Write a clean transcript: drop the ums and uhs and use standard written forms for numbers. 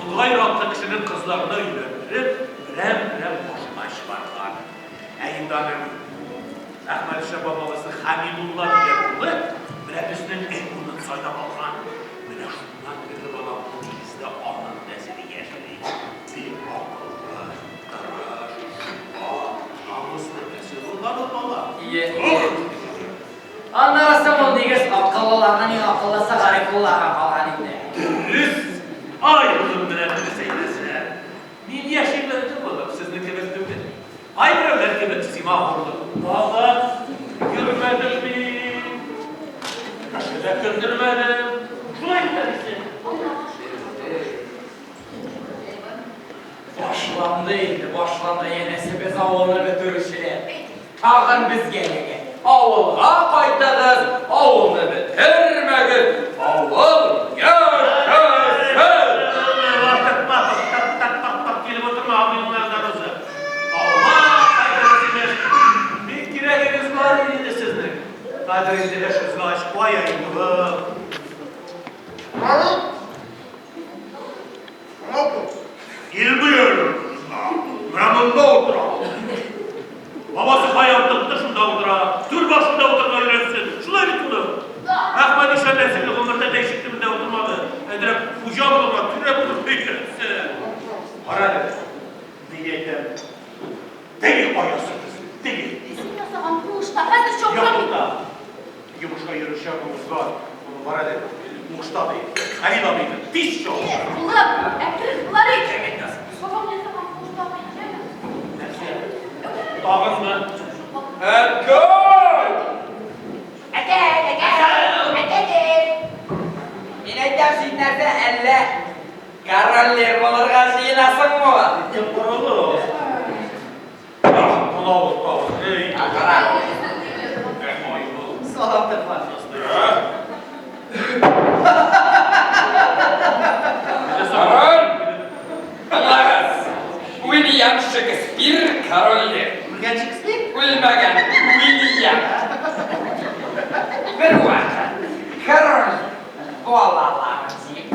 Болгайр атлы кешенең кызларына өйләндереп, берәм-берәм башка чыгарган. Ә инде аның Әхмәтша бабабызның Хәмидулла дигән улы менә безнең өй урынын сайлап алган. Менә шуннан бирле балам бу нигездә аның нәселе яши. Бик акыллы, тырыш, чуар, намуслы нәсел булган ул бала. Ие, ие. Аннары соң ул нигез акыллыларның иң акыллысы Гарифуллага калган инде. Дөрес! Ай, улым, менә дөрес әйтәсең. Мин яшим әле, балам, сезнең кебек түгел. Кайберәүләр кебек сиңа горурлык да йөрмәдем мин, кеше дә көлдермәдем. Шулай бит, әнисе? Башланды инде, башланды, янәсе без авылны бетерүчеләр. Тагын безгә эләгә. Авылга кайтыгыз, авылны бетермәгез, авыл яшәсен! Ватыкма, так-так-так-так килеп утырма, абыеңның янына узып. Авылга кайтыгыз, имеш. Бик кирәгегез бар иде сезнең. Хәзер инде эш узгач, кая инде ул? Килми әле. Менә монда утыра. Бабасы каян тотты, шунда утыра. Түр башында утырырга өйрәнсен. Шулай бит, улым? Әхмәдиша нәселе гомердә дә ишек төбендә утырмады. Әзрәк хуҗа булырга, түрә булырга өйрәнсен. Кара әле, мин әйтәм, теге каясы төсле, теге. Син ясаган куышта хәзер чакырам мин. Юк, Йомышка йөрер чагыбыз бар. Улым, бар әле, куышта ди. Хәлил абыйны тиз чакыр. Улым, әкрен булар ич. Бабаң ясаган куышта яме. Нәрсә? Тагынмы? Әнкәй! Әкәй, әкәй, әкәй. Мин әйтәм, син нәрсә, әллә король булырга җыенасыңмы? Кем королы? Ах, мына ул тагын, эй. Кара. Маймыл. Салам телефон. Король! Тыңлагыз! Уильям Шекспир короле. Үлгән Шекспир? Үлмәгән Уильям. Бервакыт король балаларын җыеп.